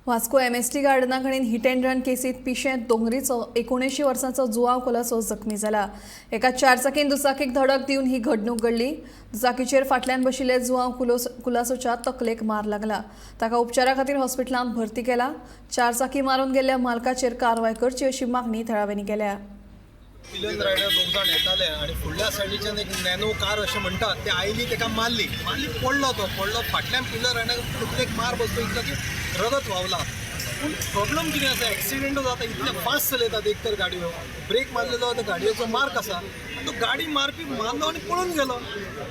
Vasco MST गार्डना कडेन hit and run केसीत पिशें दोंगरीचो 79 वर्सांचो जुआव कोलासो जखमी जाला. एका चारचाकीन दुचाकीक धडक दिवन ही घडणूक घडली. दुचाकीचेर फाटल्यान बशिल्ले जुआव कुलासोच्या तकलेक मार लागला. ताका उपचारा खातीर हॉस्पिटलांत भरती केला. चारचाकी मारून गेल्ल्या मालकाचेर कारवाय करची अशी मागणी थळाव्यांनी केल्या. पिलियन रायडर दोग जाण येताले आनी फुडल्या सायडीच्यान एक नॅनो कार अशें म्हणटात ते आयली, ताका मारली मारली, पडलो तो. पडलो, फाटल्यान पिलर रायडर तकलेक मार बसलो इतलो की रगत व्हांवला. पूण प्रॉब्लम कितें आसा, एक्सिडेंट जाता इतले फास्ट चलयतात. एक तर गाडयो ब्रेक मारलेलो, त्या गाडयेचो मार्क आसा आनी तो गाडी मारपी मारलो आनी पळून गेलो.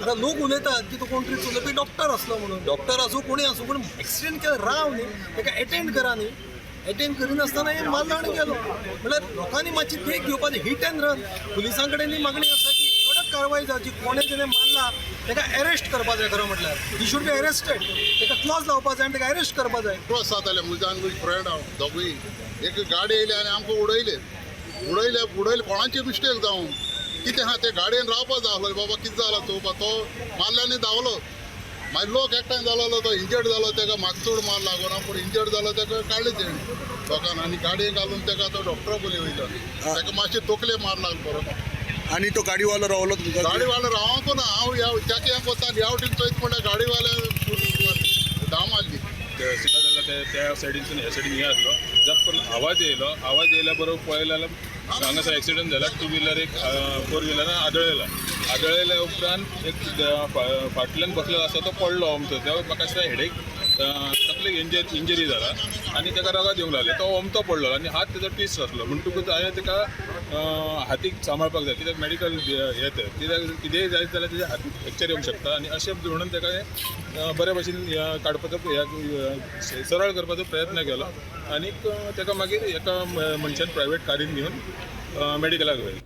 आतां लोक उलयतात की तो कोण तरी चलोवपी डॉक्टर आसलो म्हणून. डॉक्टर आसूं, कोणूय आसूं, पूण एक्सिडेंट केलो राव न्ही, ताका एटेंड करा न्ही. एटेंड करिनासतना हे मारलो आनी गेलो. म्हणल्यार लोकांनी मातशी देख घेवपाची. हिट अँड रन पुलिसां कडेन मागणी आसा की कडक कारवाय जावची. कोणें जेणे मारला ताका अरेस्ट करपा जाय. खरें म्हटल्यार he should be arrested. ताका क्लॉज लावपा जाय आनी ताका अरेस्ट करपा जाय. क्रॉस जाताले म्हज्या आनी म्हजी फ्रेंड हांव दोगूय. एक गाडी येयली आनी आमकां उडयले उडयले उडयले. कोणाचे मिस्टेक जावं कितें आहा, ते गाडयेन रावपा जाय आसलो. बाबा कितें जालां चोवपा. तो मारले आनी धांवलो. मागीर लोक एकठांय जालो, तो इंजर्ड जालो. ताका म्हाका चड मार लागना पूण इंजर्ड जालो. ताका काडले तेणी लोकान आनी गाडयेन घालून ताका तो डॉक्टरा बोली वयलो. ताका मातशें तकले मार लागलो बरो. आनी तो गाडीवालो रावलो तुमकां? गाडीवालो रावंक ना. हांव ह्या चाकयांक वता, ह्या वटेन चोयत म्हणल्यार गाडीवाले धांव मारली. सीधा जाल्या ते त्या सायडीनसून ह्या सायडीन हे आसलो. जप आवाज येयलो, आवाज येयल्या बरोबर पळयलें जाल्यार हांगासर एक्सिडंट जाला. टू व्हिलर एक फोर व्हिलरान आदळयला. आदळयल्या उपरांत एक फाटल्यान बसलेलो आसा तो पडलो अमतो. तेव्हा म्हाका दिसता हेडेक, तकलेक इंजरी जाला आनी ताका रगत येवंक लागलें. तो अमतो पडलो आनी हात तेजो ट्विस्ट आसलो. म्हणटकूच हांवें ताका हातीक सांबाळपाक जाय, कित्याक मेडिकल हें तें कित्याक कितेंय जायत जाल्यार तेज्या हातीक फ्रॅक्चर येवंक शकता. आनी अशें म्हणून ताका बरे भशेन काडपाचो, सरळ करपाचो प्रयत्न केलो आनीक ताका मागीर एका मनशान प्रायवेट कारीन घेवन मेडिकलाक व्हेलें.